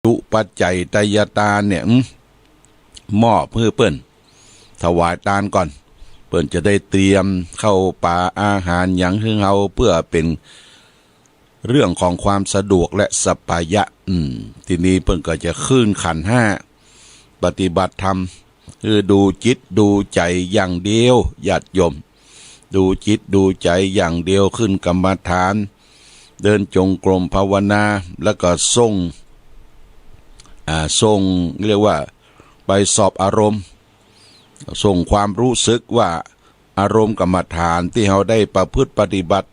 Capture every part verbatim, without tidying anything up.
จุปัจจัยทายทานเนี่ย อืม มอบหื้อเปิ้น ถวายตานก่อน เปิ้นจะได้เตรียมข้าวป๋าอาหารหยังหื้อเฮา เปื้อเป๋นเรื่องของความสะดวกและสัปปายะ อืม ทีนี้เปิ้นก็จะขึ้นขันธ์ห้า ปฏิบัติธรรม คือดูจิตดูใจ๋อย่างเดียว ญาติโยม ดูจิตดูใจ๋อย่างเดียว ขึ้นกรรมฐาน เดินจงกรมภาวนา แล้วก็ส่ง อ่า ส่ง เรียกว่า ไปสอบอารมณ์ ส่งความรู้สึกว่าอารมณ์กรรมฐานตี้เฮาได้ประพฤติปฏิบัติ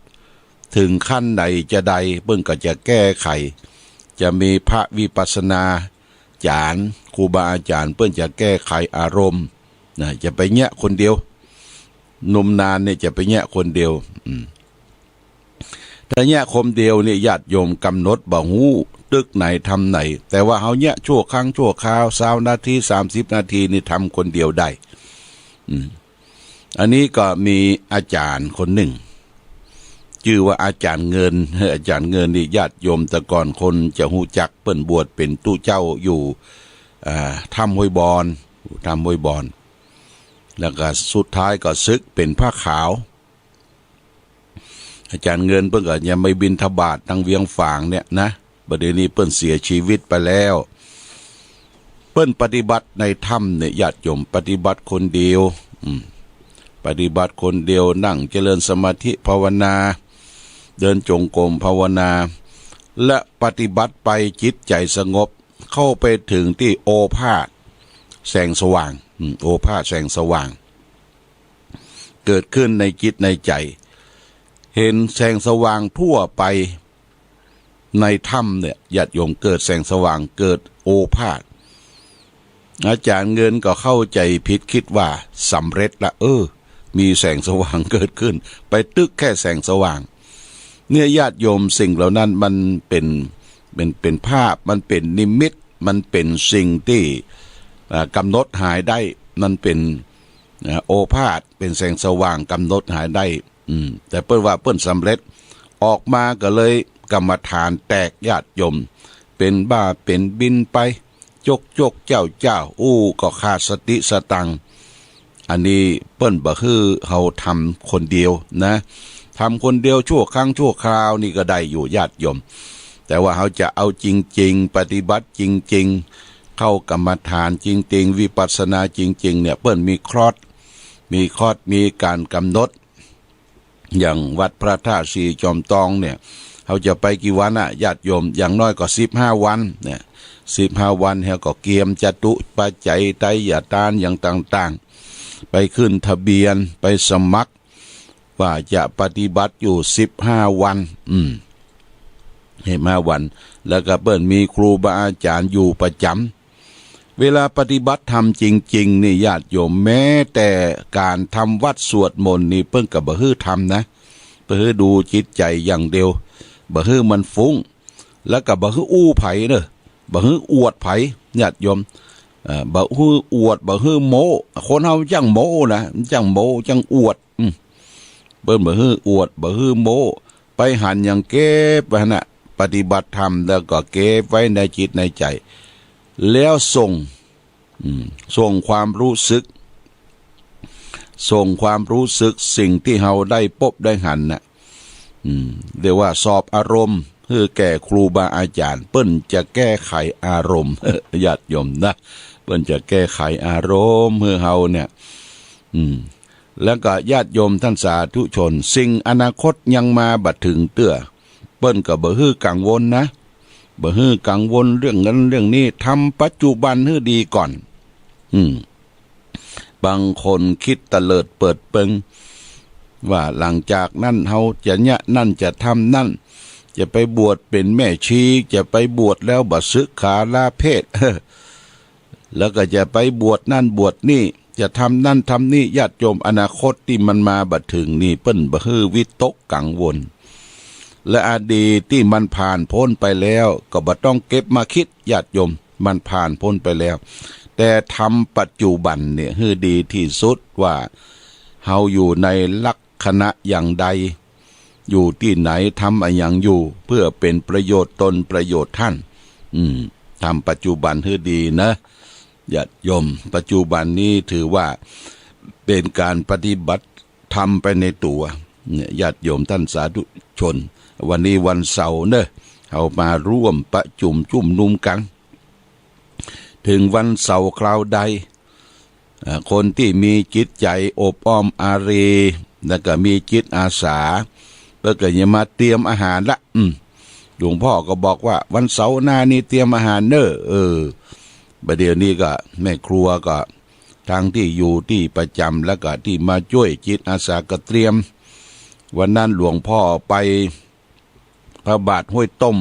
ถึงขั้นไหนจาใด เปิ้นก็จะแก้ไข จะมีพระวิปัสสนาจารย์ ครูบาอาจารย์ เปิ้นจะแก้ไขอารมณ์นะ จะไปเยียะคนเดียว หนุ่มนานเนี่ยจะไปเยียะคนเดียว อืม ถ้าเยียะคนเดียวเนี่ย ญาติโยม กำหนดบ่ฮู้ตึกไหนธรรมไหน แต่ว่าเฮาเยียะชั่วครั้งชั่วคราว ซาวนาที สามสิบนาทีนี่ทำคนเดียวได้ อืม อันนี้ก็มีอาจารย์คนนึ่ง จื้อว่าอาจารย์เงิน อาจารย์เงินนี่ ญาติโยม แต่ก่อนคนจะฮู้จัก เปิ้นบวชเป๋นตุ๊เจ้าอยู่ อ่า ถ้ำห้วยบอน ถ้ำห้วยบอน แล้วก็สุดท้ายก็สึกเป๋นผ้าขาว อาจารย์เงินเปิ้นก็ยังไปบิณฑบาตตังเวียงฝางเนี่ยนะ บ่าเดี่ยวนี้เปิ้นเสียชีวิตไปแล้ว เปิ้นปฏิบัติในถ้ำเนี่ย ญาติโยม ปฏิบัติคนเดียว อืม ปฏิบัติคนเดียว นั่งเจริญสมาธิภาวนา เดินจงกรมภาวนา และปฏิบัติไปจิตใจ๋สงบ เข้าไปถึงตี้โอภาสแสงสว่าง อืม โอภาสแสงสว่าง เกิดขึ้นในจิตในใจ๋ เห็นแสงสว่างทั่วไปในถ้ำเนี่ย ญาติโยม เกิดแสงสว่าง เกิดโอภาส อาจารย์เงินก็เข้าใจ๋ผิด กึ๊ดว่าสำเร็จละ เออ มีแสงสว่างเกิดขึ้น ไปตึกแค่แสงสว่าง เนี่ย ญาติโยม สิ่งเหล่านั้นมันเป๋น เป๋น เป๋นภาพ มันเป๋นนิมิต มันเป๋นสิ่งตี้ อ่า กำหนดหายได้ มันเป๋น อ่า โอภาส เป๋นแสงสว่างกำหนดหายได้ อืม แต่เปิ้นว่าเปิ้นสำเร็จ ออกมาก็เลยกรรมฐานแตก ญาติโยม เป๋นบ้าเป๋นบินไป จกจกเจ้าเจ้า อู้ก็ขาดสติสตังค์ อันนี้เปิ้นบ่หื้อเฮาทำคนเดียวนะ ทำคนเดียวชั่วครั้งชั่วคราวนี่ก็ได้อยู่ ญาติโยม แต่ว่าเฮาจะเอาจริงๆ ปฏิบัติจริงๆ เข้ากรรมฐานจริงๆ วิปัสสนาจริงๆ เนี่ย เปิ้นมีคอร์ส มีคอร์ส มีก๋านกำหนด อย่างวัดพระธาตุสี่จอมตองเนี่ย เฮาจะไปกี่วันอะ ญาติโยม อย่างน้อยก็สิบห้าวันเนี่ย สิบห้าวัน เฮาก็เกียมจตุปัจจัยทายทานอย่างต่างๆ ไปขึ้นทะเบียน ไปสมัคร ว่าจะปฏิบัติอยู่สิบห้าวัน อืม สิบห้าวัน แล้วก็เปิ้นมีครูบาอาจารย์อยู่ประจ๋ำ เวลาปฏิบัติธรรมจริงๆ นี่ ญาติโยม แม้แต่ก๋านทำวัตรสวดมนต์นี่ เปิ้นก็บ่หื้อทำนะ บ่หื้อดูจิตใจ๋อย่างเดียว บ่หื้อมันฟุ้ง แล้วก็บ่หื้ออู้ใผเน่อ บ่หื้ออวดใผ ญาติโยม เอ่อ บ่หื้ออวด บ่หื้อโม้ คนเฮาจั้งโม้นะ จั้งโม้ จั้งอวด อืม เปิ้นบ่หื้ออวด บ่หื้อโม้ ไปหันหยังเก็บไว้หั้นน่ะ ปฏิบัติธรรมแล้วก็เก็บไว้ในจิตในใจ๋ แล้วส่ง อืม ส่งความรู้สึก ส่งความรู้สึกสิ่งตี้เฮาได้พบได้หันน่ะ อืม เรียกว่าสอบอารมณ์หื้อแก่ครูบาอาจารย์ เปิ้นจะแก้ไขอารมณ์ ญาติโยมนะ เปิ้นจะแก้ไขอารมณ์หื้อเฮาเนี่ย อืม แล้วก็ญาติโยมท่านสาธุชน สิ่งอนาคตยังมาบ่ถึงเตื้อ เปิ้นก็บ่หื้อกังวลนะ บ่หื้อกังวลเรื่องนั้นเรื่องนี้ ทำปัจจุบันหื้อดีก่อน อืม บางคนกึ๊ดเตลิดเปิดเปิง ว่าหลังจากนั้นเฮาจะเยียะนั่น จะทำนั่น จะไปบวชเป๋นแม่ชี จะไปบวชแล้วบ่สึกขาลาเพศ แล้วก็จะไปบวชนั่นบวชนี่ จะทำนั่นทำนี่ ญาติโยม อนาคตตี้มันมาบ่ถึงนี่ เปิ้นบ่หื้อวิตกกังวล และอดีตตี้มันผ่านพ้นไปแล้ว ก็บ่ต้องเก็บมาคิด ญาติโยม มันผ่านพ้นไปแล้ว แต่ทำปัจจุบันเนี่ยหื้อดีตี้สุด ว่าเฮาอยู่ในลักษณะอย่างใด อยู่ตี้ไหน ทำอะหยังอยู่ เปื้อเป๋นประโยชน์ตนประโยชน์ท่าน อืม ทำปัจจุบันหื้อดีนะ ญาติโยม ปัจจุบันนี้ถือว่าเป๋นก๋านปฏิบัติธรรมไปในตั๋ว เนี่ย ญาติโยมต้านสาธุชน วันนี้วันเสาร์เนาะ เฮามาร่วมประจุมจุมนุมกั๋น เถิงวันเสาร์คราวใด อ่า คนตี้มีจิตใจ๋อบอ้อมอารี แล้วก็มีจิตอาสา เปิ้นก็จะมาเตรียมอาหารละ อืม หลวงพ่อก็บอกว่า วันเสาร์หน้านี่เตรียมอาหารเน่อ เออ บ่าเดี่ยวนี้ก็แม่ครัวก็ ตึงตี้อยู่ตี้ประจ๋ำ แล้วก็ตี้มาจ้วยจิตอาสาก็เตรียม วันนั้นหลวงพ่อไปพระบาทห้วยต้ม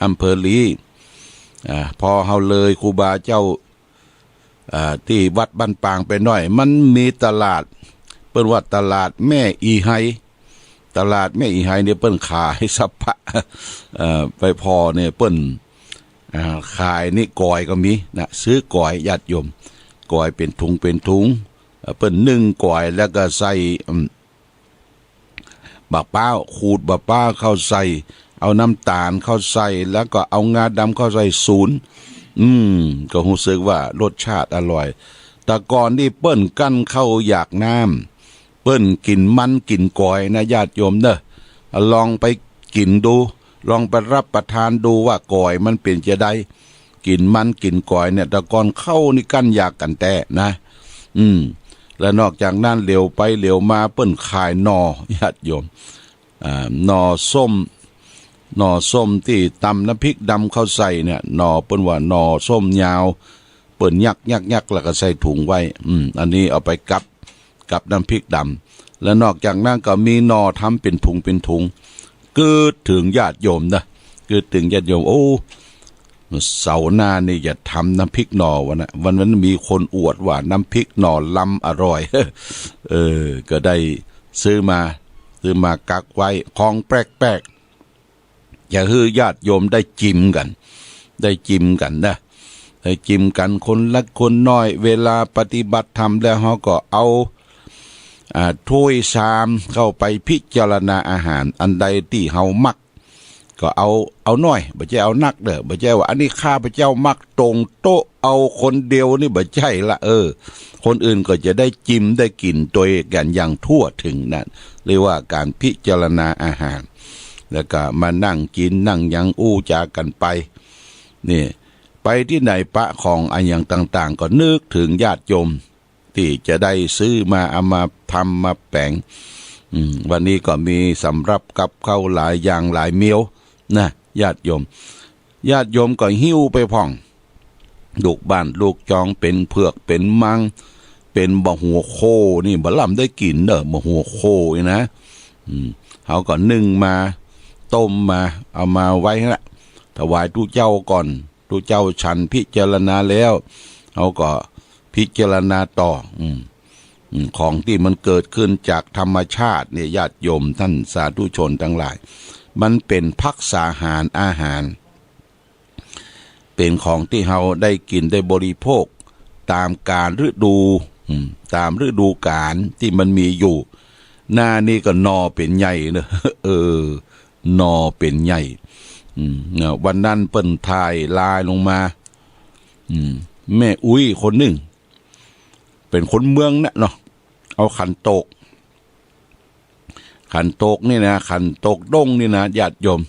อำเภอลี อ่า พอเฮาเลยครูบาเจ้า อ่า ตี้วัดบ้านปางไปหน้อย มันมีตลาด เปิ้นว่าตลาดแม่อีไฮ ตลาดแม่อีไฮเนี่ยเปิ้นขายสะพะ เอ่อ ไปผ่อเนี่ยเปิ้น อ่า ขายนี่ก๋อยก็มีนะ ซื้อก๋อยญาติโยม ก๋อยเป๋นถุงเป๋นถุง เอ่อ เปิ้นนึ่งก๋อยแล้วก็ใส่ อืม บักพร้าว ขูดบักพร้าวเข้าใส่ เอาน้ำต๋าลเข้าใส่ แล้วก็เอางาดำเข้าใส่สูน อืม ก็ฮู้สึกว่ารสชาติอร่อย แต่ก่อนนี่เปิ้นกั้นข้าวอยากน้ำ เปิ้นกิ๋นมันกิ๋นก๋อยนะญาติโยมเน่อ ลองไปกิ๋นดู ลองไปรับประทานดูว่าก๋อยมันเป๋นจาใด กิ๋นมันกิ๋นก๋อยเนี่ย แต่ก่อนข้าวนี่กั้นอยากกั๋นแต๊นะ อืม แล้วนอกจากนั้นเหลียวไปเหลียวมาเปิ้นขายหน่อ ญาติโยม อ่า หน่อส้ม หน่อส้มตี้ตำน้ำพริกดำเข้าใส่เนี่ย หน่อเปิ้นว่าหน่อส้มยาว เปิ้นยักยักยักแล้วก็ใส่ถุงไว้ อืม อันนี้เอาไปกับ กับน้ำพริกดำ แล้วนอกจากนั้นก็มีหน่อทำเป๋นถุงเป๋นถุง กึ๊ดเถิงญาติโยมนะ กึ๊ดเถิงญาติโยม โอ้ เสาร์หน้านี่จะทำน้ำพริกหน่อวะนะ วันนั้นมีคนอวดว่าน้ำพริกหน่อลำอร่อย เออ ก็ได้ซื้อมา ซื้อมากั๊กไว้ ของแปลกๆ จะหื้อญาติโยมได้จิมกั๋น ได้จิมกั๋นนะ ได้จิมกั๋นคนเล็กคนน้อย เวลาปฏิบัติธรรมแล้วเฮาก็เอา อ่า ถ้วยชามเข้าไปพิจารณาอาหาร อันใดตี้เฮามัก ก็เอา เอาหน้อย บ่ใจ้เอานักเน่อ บ่ใจ้ว่าอันนี้ข้าพเจ้ามักตรงโต๊ะ เอาคนเดียวนี่บ่ใจ้ละ เออ คนอื่นก็จะได้จิมได้กิ๋นตวยกั๋นอย่างทั่วเถิงนั่น เรียกว่าก๋านพิจารณาอาหาร แล้วก็มานั่งกิ๋นนั่งหยังอู้จ๋ากั๋นไป นี่ ไปตี้ไหนปะของอะหยังต่างๆ ก็นึกเถิงญาติโยม ตี้จะได้ซื้อมาเอามาทำมาแป๋ง อืม วันนี้ก็มีสำรับกับข้าวหลายอย่างหลายเมียวนะ ญาติโยม ญาติโยมก็หิ้วไปพ่อง ลูกบ้านลูกจอง เป๋นเผือกเป๋นมัง เป๋นบ่าหัวโคนี่ บ่าล่ำได้กิ๋นเน่อ บ่าหัวโคนี่นะ อืม เฮาก็นึ่งมา ต้มมา เอามาไว้หั่นละ ถวายตุ๊เจ้าก่อน ตุ๊เจ้าฉันพิจารณาแล้ว เฮาก็พิจารณาต่อ อืม อืม ของตี้มันเกิดขึ้นจากธรรมชาติเนี่ย ญาติโยมต้านสาธุชนตังหลาย มันเป๋นภักษาหารอาหาร เป๋นของตี้เฮาได้กิ๋นได้บริโภคต๋ามกาลฤดู อืม ต๋ามฤดูก๋าลตี้มันมีอยู่ หน้านี้ก็หน่อเป๋นใหญ่เน่อ เออ หน่อเป๋นใหญ่ อืม นะ วันนั้นเปิ้นถ่ายไลน์ลงมา อืม แม่อุ๊ยคนนึ่ง เป๋นคนเมืองนะเนาะ เอาขันโตก ขันโตกนี่นะ ขันโตกด้งนี่นะ ญาติโยม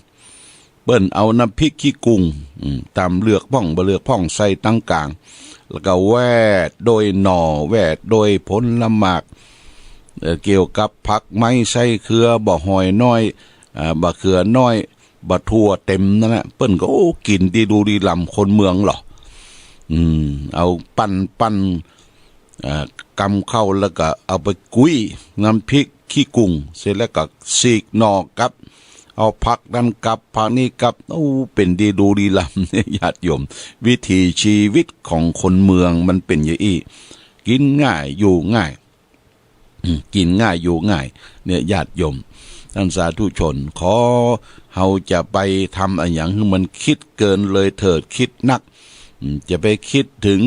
เปิ้นเอาน้ำพริกขี้กุ่ง อืม ต๋ำเหลือกพ่อง บ่เหลือกพ่อง ใส่ตังก๋าง แล้วก็แวดโดยหน่อ แวดโดยผลหมาก เอ่อ เกี่ยวกับผักไม้ไส้เครือ บ่าหอยน้อย อ่า บ่าเขือน้อย บ่าถั่วเต๋มนั่นนะ เปิ้นก็ โอ้ กิ๋นดีดูดีลำ คนเมืองเหรอ อืม เอาปั้นปั้น อ่า กำเข้าแล้วก็เอาไปกุ้ยน้ำพริกขี้กุ่ง เสร็จแล้วก็สีกหน่อกับ เอาผักนั้นกับ ผักนี้กับ โอ้ เป๋นดีดูดีลำ ญาติโยม วิถีชีวิตของคนเมืองมันเป๋นอย่างอี้ กิ๋นง่าย อยู่ง่าย อืม กิ๋นง่าย อยู่ง่าย เนี่ย ญาติโยม ต้านสาธุชน ขอเฮาจะไปทำอะหยังหื้อมันคิดเกินเลยเถิด คิดนัก อืม จะไปคิดเถิง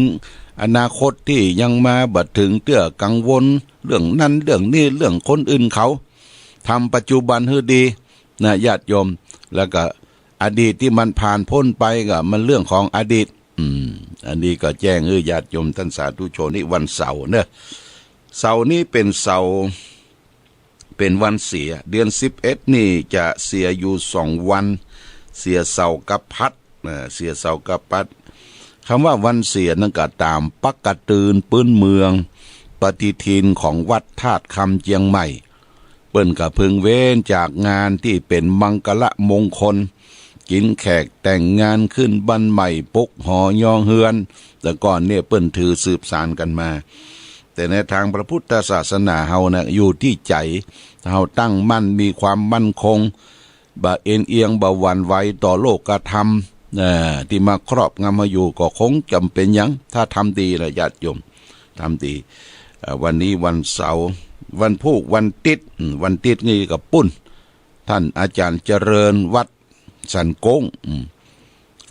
อนาคตตี้ยังมาบ่เถิงเตื้อ กังวลเรื่องนั้นเรื่องนี้ เรื่องคนอื่นเขา ทำปัจจุบันหื้อดีนะ ญาติโยม แล้วก็ อดีตตี้มันผ่านป๊นไปก็มันเรื่องของอดีต อืม อันนี้ก็แจ้งหื้อญาติโยมต้านสาธุชน นี่วันเสาร์เนาะ เสาร์นี้เป๋นเสาร์ เป๋นวันเสีย เดือนสิบเอ็ดนี่จะเสียอยู่สองวัน เสียเสาร์กับพัด เอ่อ เสียเสาร์กับพัด กำว่าวันเสียนั้นก็ต๋ามปกติปื๊นเมือง ปฏิทินของวัดธาตุคำเจียงใหม่ เปิ้นก็พึงเว้นจากงานตี้เป๋นมังคละมงคล กิ๋นแขกแต่งงาน ขึ้นบ้านใหม่ ปลุกหอยอเฮือน แต่ก่อนเนี่ยเปิ้นถือสืบสานกั๋นมา แต่ในตางพระพุทธศาสนาเฮานะ อยู่ตี้ใจ๋ เฮาตั้งมั่น มีความมั่นคง บ่เอนเอียง บ่หวั่นไหวต่อโลกธรรม เอ่อ ตี้มาครอบงำเฮาอยู่ ก็คงจ๋ำเป๋นหยัง ถ้าทำดีนะญาติโยม ทำดี เอ่อ วันนี้วันเสาร์ วันพูก วันติ๊ด อืม วันติ๊ดนี่ก็ปุ้น ต้านอาจ๋ารย์เจริญวัฒน์สันโก๊ง อืม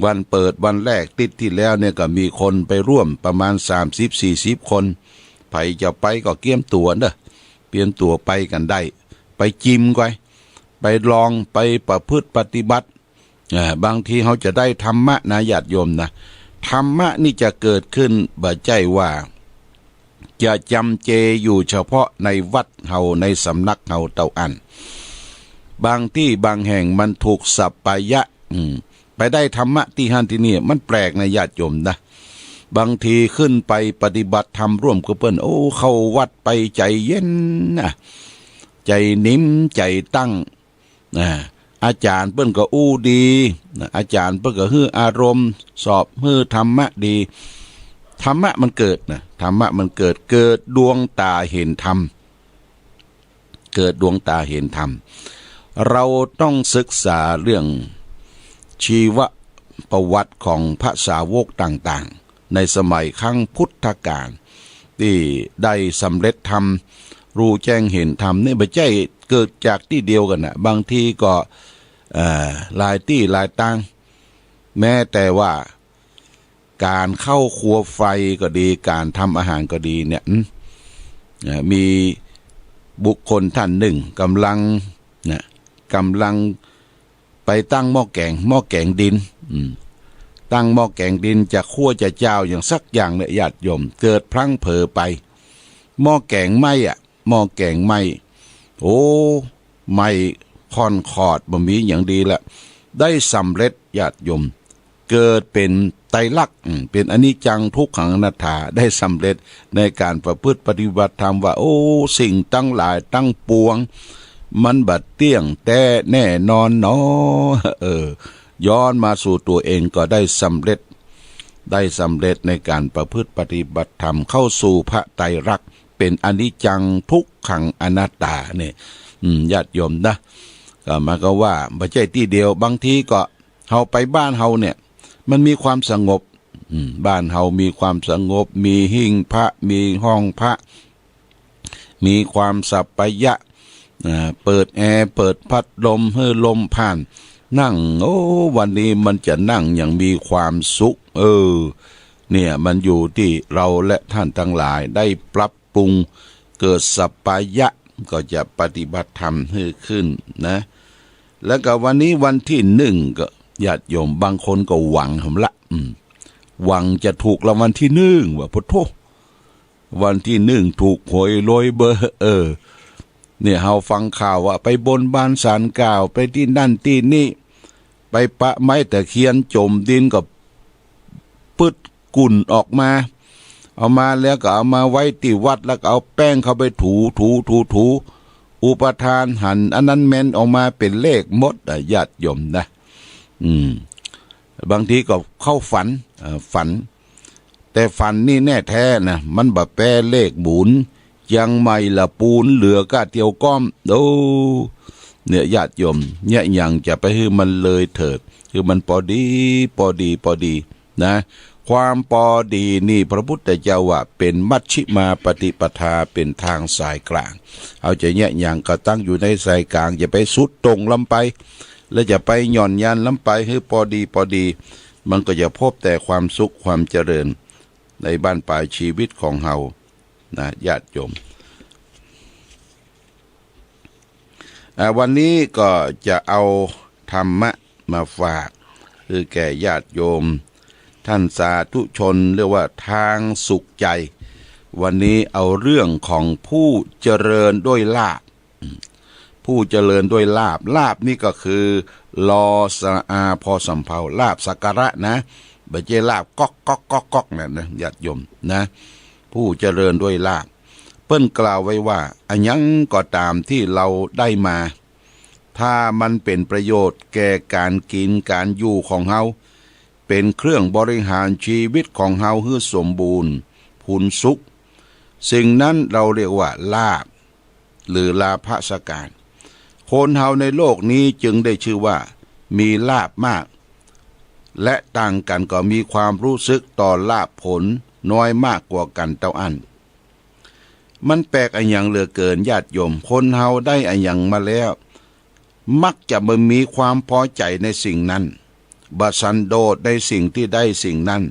วันเปิดวันแรกติ๊ดตี้แล้วเนี่ยก็มีคนไปร่วมประมาณสามสิบสี่สิบคน ใผจะไปก็เกียมตั๋วเนาะ เกียมตั๋วไปกั๋นได้ ไปจิมก่อย ไปลอง ไปประพฤติปฏิบัติ อ่า บางทีเฮาจะได้ธรรมะนะญาติโยมนะ ธรรมะนี่จะเกิดขึ้นบ่ใจ้ว่า จะจ๋ำเจอยู่เฉพาะในวัดเฮา ในสำนักเฮาเต้าอั้น บางตี้บางแห่งมันถูกสัปปายะ อืม ไปได้ธรรมะตี้หั้นตี้นี่ มันแปลกนะญาติโยมนะ บางทีขึ้นไปปฏิบัติธรรมร่วมกับเปิ้น โอ้ เข้าวัดไปใจ๋เย็นนะ ใจ๋นิ่ม ใจ๋ตั้ง อ่า อาจ๋ารย์เปิ้นก็อู้ดีนะ อาจ๋ารย์เปิ้นก็หื้ออารมณ์ สอบหื้อธรรมะดี ธรรมะมันเกิดนะ ธรรมะมันเกิด เกิดดวงต๋าเห็นธรรม เกิดดวงต๋าเห็นธรรม เราต้องศึกษาเรื่องชีวประวัติของพระสาวกต่างๆ ในสมัยครั้งพุทธกาล ตี้ได้สำเร็จธรรม ฮู้แจ้งเห็นธรรมนี่ บ่ใจ้เกิดจากตี้เดียวกั๋นนะ บางทีก็ เอ่อ หลายตี้หลายตาง แม้แต่ว่าก๋านเข้าครัวไฟก็ดี ก๋านทำอาหารก็ดีเนี่ย อืม เอ่อ มีบุคคลต้านนึ่งก่ำลัง นะ ก่ำลังไปตั้งหม้อแก๋ง หม้อแก๋งดิน อืม ตั้งหม้อแก๋งดิน จะคั่วจะจาวหยังสักอย่างเนี่ยญาติโยม เกิดพลั้งเผลอไป หม้อแก๋งไหม้อะ หม้อแก๋งไหม้ โอ้ ไหม้ค่อนคอด บ่มีหยังดีละ ได้สำเร็จญาติโยม เกิดเป๋นไตรลักษณ์ อืม เป๋นอนิจจังทุกขังอนัตตา ได้สำเร็จในก๋านประพฤติปฏิบัติธรรมว่า โอ้ สิ่งตังหลายตังปวง มันบ่เตี้ยงแต๊แน่นอนหนอ เออ ย้อนมาสู่ตั๋วเองก็ได้สำเร็จ ได้สำเร็จในก๋านประพฤติปฏิบัติธรรม เข้าสู่พระไตรลักษณ์ เป๋นอนิจจังทุกขังอนัตตาเนี่ย อืม ญาติโยมนะ ก็หมายความว่าบ่ใจ้ตี้เดียว บางทีก็ เฮาไปบ้านเฮาเนี่ย มันมีความสงบ อืม บ้านเฮามีความสงบ มีหิ้งพระ มีห้องพระ มีความสัปปายะ อ่า เปิดแอร์ เปิดพัดลม หื้อลมผ่าน นั่ง โอ้ วันนี้มันจะนั่งอย่างมีความสุข เออ เนี่ย มันอยู่ตี้เราและต้านตังหลายได้ปรับปรุง เกิดสัปปายะ ก็จะปฏิบัติธรรมหื้อขึ้นนะ แล้วก็วันนี้วันตี้นึ่งก็ญาติโยมบางคนก็หวังหำละ อืม หวังจะถูกรางวัลตี้นึ่ง ว่า โอ้โธ่ วันตี้นึ่งถูกหวยรวยเบอร์ เออ เนี่ย เฮาฟังข่าวว่าไปบนบานศาลกล่าว ไปตี้นั่นตี้นี่ ไปปะไม้ตะเคียนจ๋มดินก็ ปึ๊ดกุ่นออกมา เอามาแล้วก็เอามาไว้ตี้วัด แล้วก็เอาแป้งเข้าไปถู ถู ถู ถู อุปทานหันอันนั้นแม่นออกมาเป๋นเลขหมดอะ ญาติโยมนะ อืม บางทีก็เข้าฝัน เอ่อ ฝัน แต่ฝันนี่แน่แท้นะ มันบ่แป๊เลขบุญ เจียงใหม่ละปูนเหลือก้าเตียวก้อม โอ้ เนี่ย ญาติโยม เนี่ย หยังจะไปหื้อมันเลยเถิด คือมันปอดี ปอดี ปอดี นะ ความปอดีนี่พระพุทธเจ้าว่าเป๋นมัชฌิมาปฏิปทา เป๋นตางสายกลาง เฮาจะเยียะหยังก็ตั้งอยู่ในสายกลาง อย่าไปสุดโต่งล้ำไป และจะไปหย่อนยานล้ำไป หื้อปอดีปอดี มันก็จะพบแต่ความสุขความเจริญในบั้นปลายชีวิตของเฮานะ ญาติโยม อ่า วันนี้ก็จะเอาธรรมะ มาฝาก คือแก่ญาติโยม ท่านสาธุชน เรียกว่าทางสุขใจ วันนี้เอาเรื่องของผู้เจริญด้วยลาภ ผู้เจริญด้วยลาภ ลาภนี่ก็คือ ลอสระอา พอสำเภา ลาภสักการะนะ บ่ใจ้ลาภก๊อกก๊อกก๊อกก๊อกนั่นนะ ญาติโยมนะ ผู้เจริญด้วยลาภ เปิ้นกล่าวไว้ว่า อะหยังก็ต๋ามตี้เฮาได้มา ถ้ามันเป๋นประโยชน์แก่ก๋านกิ๋นก๋านอยู่ของเฮา เป๋นเครื่องบริหารชีวิตของเฮาหื้อสมบูรณ์ พูนสุข สิ่งนั้นเฮาเรียกว่าลาภ หรือลาภสักการะ คนเฮาในโลกนี้จึงได้ชื่อว่ามีลาภมาก และต่างกั๋นก็มีความรู้สึกต่อลาภผลน้อยมากกว่ากั๋นเต้าอั้น มันแปลกอะหยังเหลือเกินญาติโยม คนเฮาได้อะหยังมาแล้ว มักจะบ่มีความพอใจ๋ในสิ่งนั้น บ่สันโดษในสิ่งตี้ได้สิ่งนั้น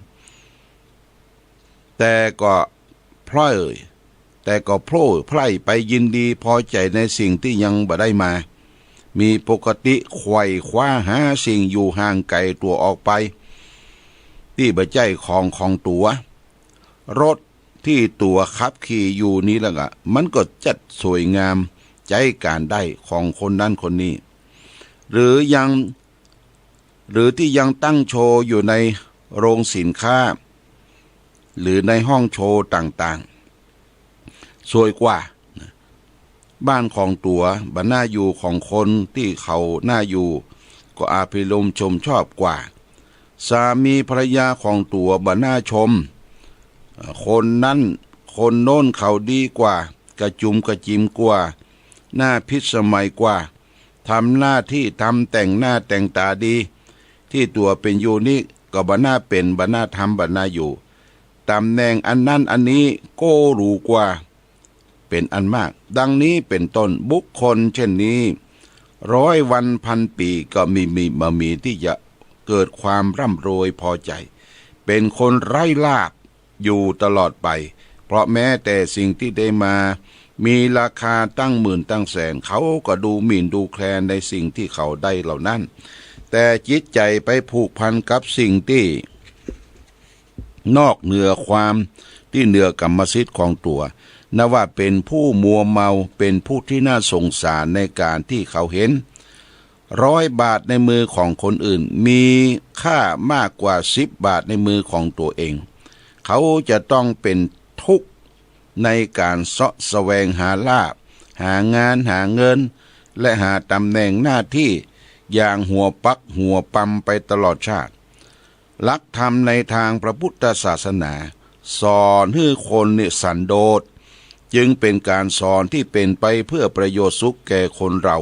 แต่ก็เพลิด แต่ก็เพลิดเพลิ้นไปยินดีพอใจ๋ในสิ่งตี้ยังบ่ได้มา มีปกติไขว่คว้าหาสิ่งอยู่ห่างไก๋ตั๋วออกไป ตี้บ่ใจ้ของของตั๋ว รถตี้ตั๋วขับขี่อยู่นี้ละก็ มันก็จัดสวยงามใจ๊ก๋านได้ของคนนั้นคนนี้ หรือยัง หรือตี้ยังตั้งโชว์อยู่ในโรงสินค้า หรือในห้องโชว์ต่างๆ สวยกว่า บ้านของตั๋วบ่น่าอยู่ของคนตี้เขาน่าอยู่ ก็อภิรมย์ชมชอบกว่า สามีภรรยาของตั๋วบ่น่าชม คนนั้นคนโน้นเขาดีกว่า กระจุมกระจิมกว่า น่าพิสมัยกว่า ทำหน้าตี้ทำแต่งหน้าแต่งต๋าดี ตี้ตั๋วเป๋นอยู่นี้ก็บ่น่าเป๋น บ่น่าทำ บ่น่าอยู่ ต๋ำแหน่งอันนั้นอันนี้ก็หรูกว่า เป๋นอันมาก ดังนี้เป๋นต้น บุคคลเช่นนี้ ร้อยวันพันปี๋ก็มี มี บ่มีตี้จะเกิดความร่ำรวยพอใจ๋ เป๋นคนไร้ลาภอยู่ตลอดไป เพราะแม้แต่สิ่งตี้ได้มา มีราคาตั้งหมื่นตั้งแสน เขาก็ดูหมิ่นดูแคลนในสิ่งตี้เขาได้เหล่านั้น แต่จิตใจ๋ไปผูกพันกับสิ่งตี้ นอกเหนือความตี้เหนือกรรมสิทธิ์ของตั๋ว นับว่าเป๋นผู้มัวเมา เป๋นผู้ตี้น่าสงสารในก๋านตี้เขาเห็น ร้อยบาทในมือของคนอื่น มีค่ามากกว่าสิบบาทในมือของตั๋วเอง เขาจะต้องเป๋นทุกข์ในก๋านเซาะแสวงหาลาภ หางานหาเงิน และหาต๋ำแหน่งหน้าตี้อย่างหัวปักหัวปำไปตลอดชาติ หลักธรรมในตางพระพุทธศาสนา สอนหื้อคนนี่สันโดษ จึงเป๋นก๋านสอนตี้เป๋นไปเพื่อประโยชน์สุขแก่คนเฮา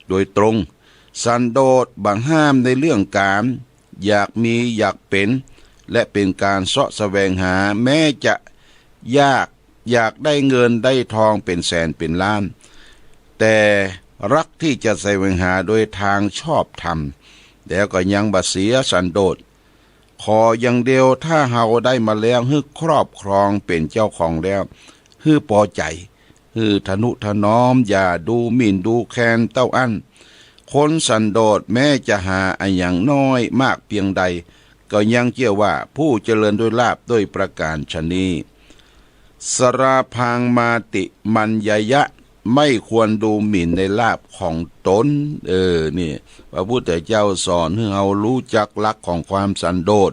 โดยตรง สันโดษบ่ห้ามในเรื่องก๋านอยากมีอยากเป๋น และเป๋นก๋านเซาะแสวงหา แม้จะยาก อยากได้เงินได้ทองเป๋นแสนเป๋นล้าน แต่รักตี้จะแสวงหาโดยตางชอบธรรม แล้วก็ยังบ่เสียสันโดษ ขออย่างเดียว ถ้าเฮาได้มาแล้ว หื้อครอบครองเป๋นเจ้าของแล้ว หื้อปอใจ๋ หื้อทะนุถนอม อย่าดูหมิ่นดูแคลนเต้าอั้น คนสันโดษแม้จะหาอะหยังน้อยมากเปียงใด ก็ยังเจื้อว่าผู้เจริญด้วยลาภด้วยประก๋านฉะนี้ สราพังมาติมัญญายะ ไม่ควรดูหมิ่นในลาภของตน เออ นี่ พระพุทธเจ้าสอนหื้อเฮาฮู้จักหลักของความสันโดษ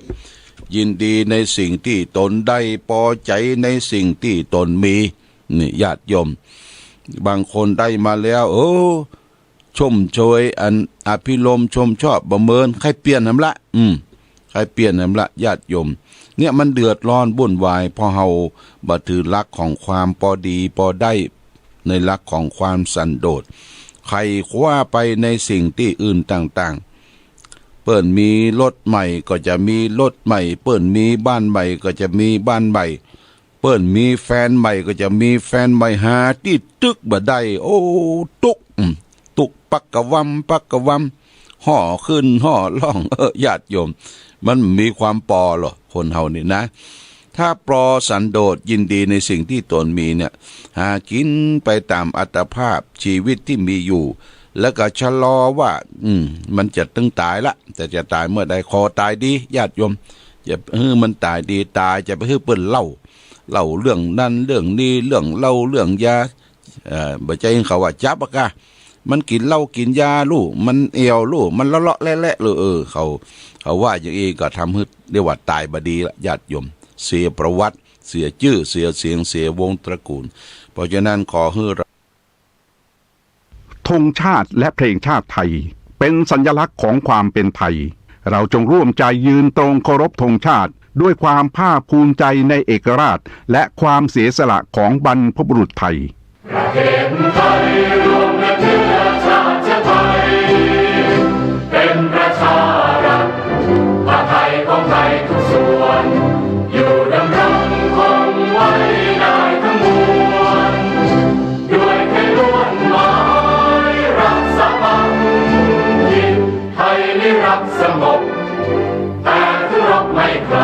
ยินดีในสิ่งตี้ตนได้ ปอใจ๋ในสิ่งตี้ตนมี นี่ ญาติโยม บางคนได้มาแล้ว เออ ชมเชย อันอภิรมย์ชมชอบบ่เมิน ใค่เปลี่ยนหนำละ อืม ใค่เปลี่ยนหนำละ ญาติโยม เนี่ยมันเดือดร้อนวุ่นวาย เพราะเฮาบ่ถือหลักของความปอดีปอได้ ในหลักของความสันโดษ ใค่คว้าไปในสิ่งตี้อื่นต่างๆ เปิ้นมีรถใหม่ก็จะมีรถใหม่ เปิ้นมีบ้านใหม่ก็จะมีบ้านใหม่ เปิ้นมีแฟนใหม่ก็จะมีแฟนใหม่ หาตี้ตึกบ่ได้ โอ้ ตุ๊กข์ อืม ตุ๊กข์ปักกะวำปักกะวำ ฮ้อขึ้นฮ้อล่อง เออ ญาติโยม มันมีความปอเหรอ คนเฮานี่นะ ถ้าปอสันโดษยินดีในสิ่งตี้ตนมีเนี่ย หากิ๋นไปต๋ามอัตภาพชีวิตตี้มีอยู่ แล้วก็ชะลอว่า อืม มันจะตึงต๋ายละ แต่จะต๋ายเมื่อใด ขอต๋ายดี ญาติโยม จะหื้อมันต๋ายดี ต๋าย จะไปหื้อเปิ้นเล่า เล่าเรื่องนั้นเรื่องนี้ เรื่องเหล้าเรื่องยา เอ่อ บ่ใจ้เขาว่าจับอะกะ มันกิ๋นเหล้ากิ๋นยาลู่ มันแอ่วลู่ มันเลาะๆแหละๆลู่ เออ เขา เขาว่าอย่างอี้ก็ทำหื้อเรียกว่าต๋ายบ่ดีละ ญาติโยม เสียประวัติ เสียจื้อ เสียเสียง เสียวงศ์ตระกูล เพราะฉะนั้นขอหื้อ ธงชาติและเพลงชาติไทย เป็นสัญลักษณ์ของความเป็นไทย เราจงร่วมใจยืนตรงเคารพธงชาติ ด้วยความภาคภูมิใจในเอกราช และความเสียสละของบรรพบุรุษไทย ประเทศไทยรวมเป็นเชื้อชาติไทย เป็นประชารัฐ ผ้าไทยของไทยทุกส่วน อยู่